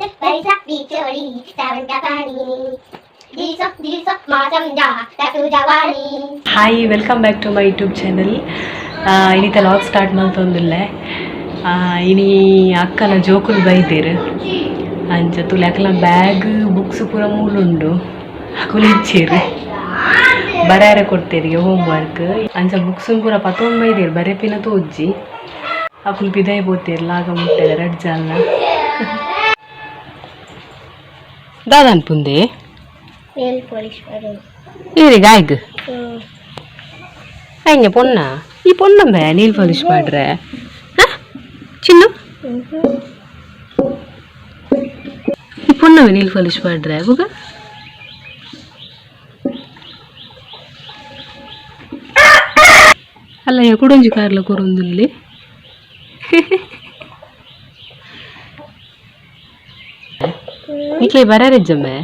पैसा बिचोली सावन का पानी दिल सो मौसम जा रसू जवानी. Hi, welcome back to my YouTube channel. ಇನಿತ log start ಮಲ್ತೊಂದುಲ್ಲೆ. ಇನಿ ಅಕ್ಕನ ಜೋಕುಲು ಬೈದೆರ್. ಅಂಚ ತೂಲೆ, ಅಕಲ್ನ ಬ್ಯಾಗ್, ಬುಕ್ಸ್ ಪೂರ ಮೂಲುಂಡು. ಅಕುಲು ಇಜ್ಜೆರ್. ಬರಾರೆ ಕೊಡ್ತೇರಿಗೆ ಹೋಮ್ ವರ್ಕ್. ಅಂಚ ಬುಕ್ಸ್ ಪೂರ ಪತ್ತೊಂದು ಬೈದೆರ್, ಬರೆಪಿನ ತೋಜ್ಜಿ. ಅಕುಲು ಪಿದಾಯಿ ಪೋತೇರ್. ಲಾಗ ಮುಟ್ಟೆದ ರಡ್ಡ್ ಜನ ದಾದ ಅನ್ಪುಂದೆ? नेल पॉलिश करो. ಏರಿ ಗಾಯ್ಗ್ ಹಂಗೆ ಪೊನ್ನ ಈ ಪೊನ್ನಂಬೆ ನೀಲ್ ಪಾಲಿಶ್ ಮಾಡ್ರೆ ಚಿನ್ನು? ಈ ಪೊನ್ನವೆ ನೀಲ್ ಪಾಲಿಶ್ ಮಾಡ್ರೆ ಬುಗ? ಅಲ್ಲ, ಕುಡೊಂಜಿ ಕಾರ್ಲ ಕೊರೊಂದುಲ್ಲಿ. ನಿಕ್ಲೆ ಬರಾರಿಜ್ಜಮ್ಮೆ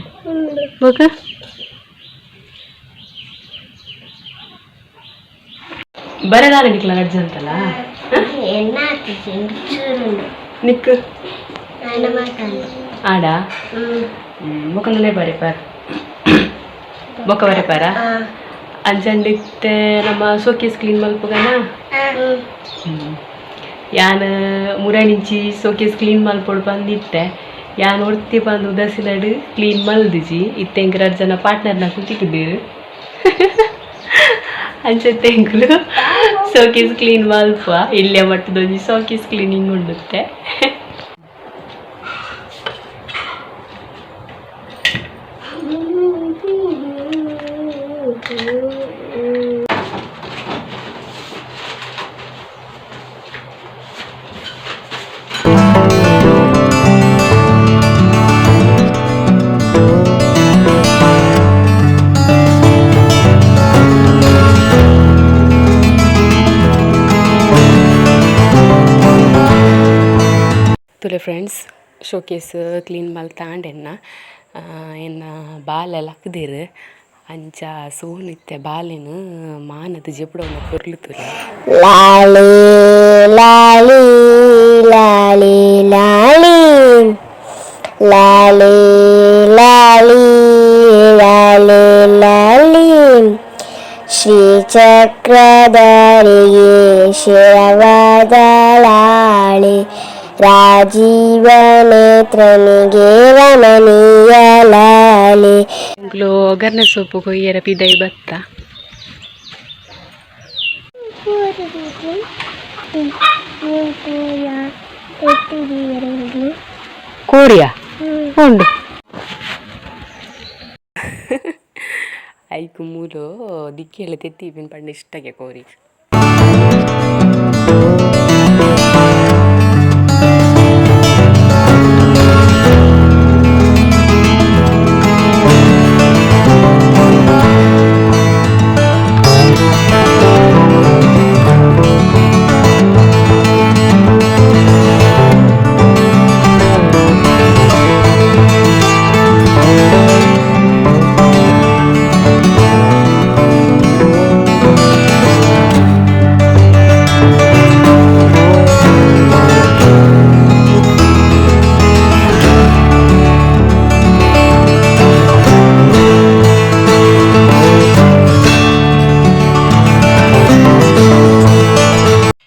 ಬೊಕ? ಬರಗಾಲ ನಿಕ್ಲ ರಡ್ಜಂತಲ್ಲ? ಎನ್ನ ಚೂರುಂಡು. ನಿಕ್ ನನ್ನ ಮಾತಾಡು. ಆಡ ಬೊಕನೇ ಬರೆಪಾರ್, ಬೊಕ ಬರೆಪಾರ. ಅಂಚಂಡಿತ್ತೆ ನಮ್ಮ ಸೋಕೇಸ್ ಕ್ಲೀನ್ ಮಲ್ಪುಗನ. ಯಾನ್ ಮುರಣಿಂಚಿ ಸೋಕೇಸ್ ಕ್ಲೀನ್ ಮಲ್ಪೊಡು ಬಂದಿತ್ತೆ. ಯಾನ್ ಒರ್ತಿ ಬಂದು ಉದಾಸಿನಡು ಕ್ಲೀನ್ ಮಲ್ದಿಜಿ. ಇತ್ತೆ ಎಂಕ್ ರಡ್ಡ್ ಜನ ಪಾರ್ಟ್ನರ್ನ ತಿಕ್ಕಿದ್ದೀರು. ಅಂಚತ್ತೆ ಎಂಕುಲು ಸೋಕೇಸ್ ಕ್ಲೀನ್ ಮಲ್ಪ. ಇಲ್ಲೇ ಮಟ್ಟದೊಂಜಿ ಸೋಕೇಸ್ ಕ್ಲೀನಿಂಗ್ ಉಂಡುತ್ತೆ. ತುಲೆ ಫ್ರೆಂಡ್ಸ್, ಶೋಕೇಸ್ ಕ್ಲೀನ್ ಮಲ್ತಾಂಡ್. ಎನ್ನ ಎನ್ನ ಬಾಲೆ ಲಕ್ದೆರ್. ಅಂಚ ಸೋನಿತ್ತೆ ಬಾಲೆನ್ ಮಾನದ ಜೆಪುಡವುನ ಪೊರ್ಲು ತೂಲೆ. ಲಾಲಿ ಲಾಲಿ ಲಾಲಿ ಲಾಲಿ ಲಾಲಿ ಲಾಲಿ ಲಾಲಿ ಲಾಲಿ, ಶ್ರೀ ಚಕ್ರಧಾರಿಗೆ ಶಿರವಾದ ಲಾಳಿ, ರಾಜೀವ ನೇತ್ರನಿಗೆ ರಮಣೀಯ ಲಾಲಿ. ಎಂಕ್ಲು ಒಗ್ಗರಣೆ ಸೊಪ್ಪು ಕೊಯ್ಯರ ಪಿದೈ ಬತ್ತ. ಕೋರಿಯಾ ಉಂಡು. ಐಕು ಮೂಲು ದಿಕ್ಕೆಲ್ಲ ತೆತ್ತಿ ಪಂಡ ಇಷ್ಟಕ್ಕೆ ಕೋರಿ.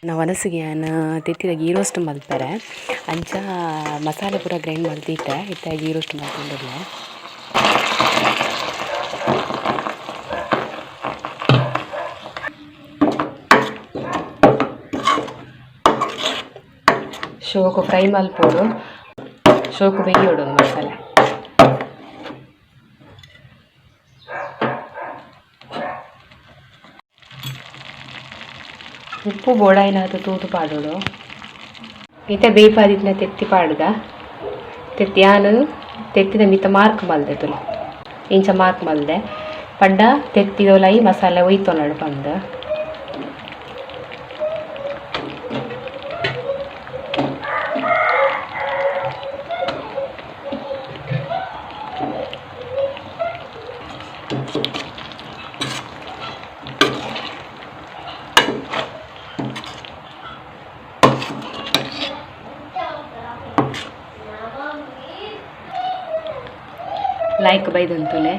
ನಾವು ಒನಸಿಗೆ ಯಾನ್ ತೆತ್ತಿದ ಗೀ ರೋಸ್ಟ್ ಮಲ್ಪೆರೆ. ಅಂಚ ಮಸಾಲೆ ಪೂರ ಗ್ರೈಂಡ್ ಮಲ್ತಿತ್ತೆ. ಇತ್ತೆ ಗೀ ರೋಸ್ಟ್ ಮಲ್ತೊಂದುಲ್ಲೆ. ಶೋಕು ಫ್ರೈ ಮಲ್ಪೊಡು, ಶೋಕು ಬೇಯೋಡು ಮಸಾಲೆ. ಉಪ್ಪು ಬೋಡಾಯಿನಾತ್ ತೂದು ಪಾಡೊಡು. ಇತ್ತೆ ಬೇಯ್ಪಾದಿತ್ತಿನ ತೆತ್ತಿ ಪಾಡ್ದ. ತೆತ್ತಿ ಯಾನ್ ತೆತ್ತಿದ ಮಿತ್ತ ಮಾರ್ಕ್ ಮಲ್ದೆ ತೂಲೆ, ಇಂಚ ಮಾರ್ಕ್ ಮಲ್ದೆ ಪಂಡ ತೆತ್ತಿದೊಲೈ ಮಸಾಲೆ ಒಯ್ತೊನಡು ಪಂದ್. ಲೈಕ್ ಬೈದಂತುಲೆ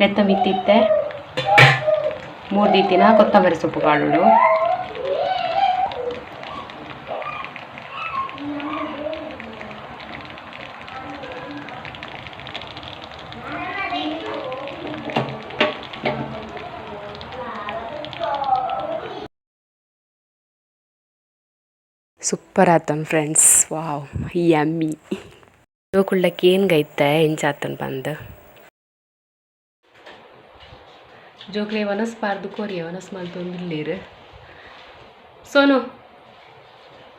ನೆತ್ತ ಮಿತ್ತಿತ್ತೆ ಮೂರ್ದಿತ್ತಿನ ಕೊತ್ತಂಬರಿ ಸೊಪ್ಪು ಪಾಡೋಡು. ಸೂಪರ್ ಆತನ್ ಫ್ರೆಂಡ್ಸ್, ವಾವ್ ಯಮ್ಮಿ. ಜೋಕುಳ್ಳಕ್ಕೆ ಏನು ಗೈತೆ ಎಂಚಾತನ್ ಬಂದು ಜೋಕ್ಲೆ ವನಸ್ ಪಾರ್ದು ಕೋರಿಯ ವನಸ್ ಮಲ್ತೊಂದಿಲ್ಲೇರು. ಸೋನು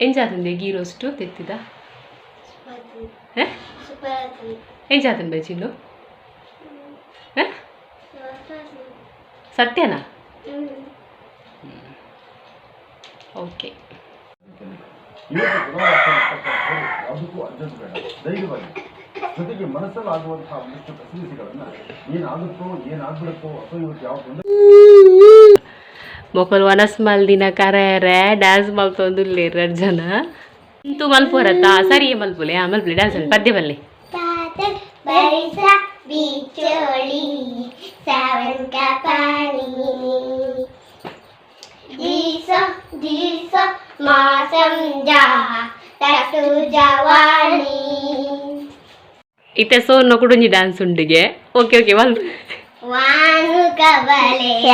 ಎಂಚಾತಂದೆ ಗೀ ರೋಸ್ಟು ತೆತ್ತಿದ ಎಂಚಾತನ್ ಬೈ ಚಿನ್ನು? ಸತ್ಯನಾ? ಓಕೆ. ಯಾವುದಕ್ಕೂ ಅರ್ಜೆಂಟ್ ಬೇಡ, ಧೈರ್ಯವಾಗಿ. ಜೊತೆಗೆ ಮನಸ್ಸಲ್ಲಿ ಆಗುವಂತಹ ಒಂದಿಷ್ಟು ಕಸಿವಿಸಿಗಳನ್ನು, ಏನಾಗುತ್ತೋ ಏನಾಗ್ಬಿಡುತ್ತೋ ಅಥವಾ ಇವತ್ತು ಯಾವ ತೊಂದರೆ ಮೊಕಲ್ ವನಸ್ ಮಲ್ದಿನ ಕರೆಯರೆ ಡ್ಯಾನ್ಸ್ ಮಲ್ತೊಂದುಲ್ಲೇರು ಎರಡು ಜನ. ಇಂತು ಮಲ್ಪೋರತ್ತಾ? ಸರಿ ಮಲ್ಪುಲೆ, ಆ ಮಲ್ಪುಲೆ ಡ್ಯಾನ್ಸ್ ಪದ್ಯ ಬಲ್ಲೆ. बरसा बिचोली सावन का पानी, दिसो दिसो मौसम जा तू जवानी. ಇತ್ತೆ ಸೋನ ಕುಡುಂಜಿ ಡ್ಯಾನ್ಸ್ ಉಂಡಿಗೆ. ಓಕೆ ಓಕೆ ಮಲ್. ವಾನು ಕವಲೆಯ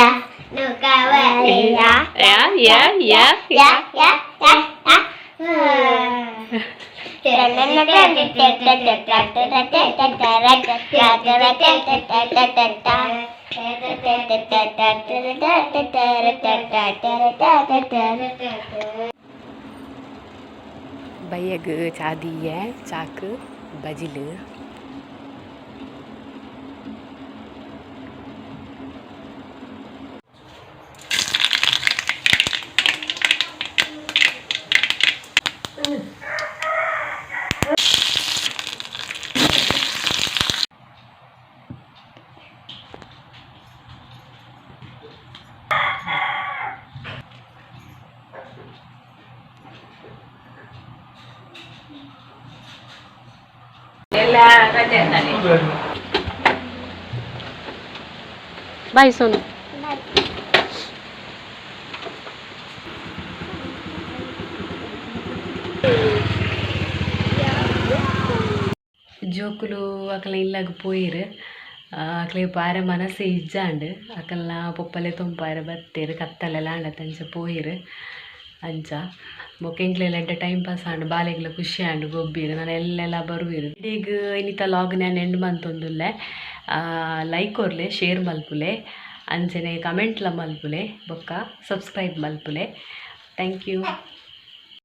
ನು ಕವಲೆಯ. ಯಾ ಯಾ ಯಾ. ಯಾ ಯಾ ಯಾ ಯಾ. ಬಯ್ಯಗ್ ಚಾದಿಯೆ ಚಾಕ್ ಬಜಿಲು. ಬಾಯ್ ಸೋನು. ಜೋಕುಲು ಅಕಲ ಇಲ್ಲಾಗ ಪೋಯಿರು. ಅಕ್ಲೆ ಪಾರೆ ಮನಸ್ಸು ಇಜ್ಜಾಂಡ್. ಅಕಲ್ನ ಪೊಪ್ಪಲೆ ತೊಂಪಾರೆ ಬತ್ತೇರು. ಕತ್ತಲೆಲ್ಲ ಆಂಡ ತಂಚ ಪೋಯಿರು. ಅಂಚ ಬೊಕ್ಕ ಎಂಕ್ಲೆಲ ಎಡ್ಡೆ ಟೈಮ್ ಪಾಸ್ ಆಂಡ್, ಬಾಲೆಗ್ಲ ಖುಷಿ ಆಂಡ್ ಗೊಬ್ಬಿರು. ನಾನು ಎಲ್ಲೆಲ್ಲ ಬರುವಿರು. ಈಗ ಇನ್ನಿತ ಲಾಗ್ ನಾನು ಎಂಡ್ ಮಂತೊಂದುಲ್ಲೆ. ಲೈಕ್ ಕೊರ್ಲೆ, ಶೇರ್ ಮಲ್ಪುಲೆ, ಅಂಚನೆ ಕಮೆಂಟ್ಲ ಮಲ್ಪುಲೆ, ಬೊಕ್ಕ ಸಬ್ಸ್ಕ್ರೈಬ್ ಮಲ್ಪುಲೆ. Thank you.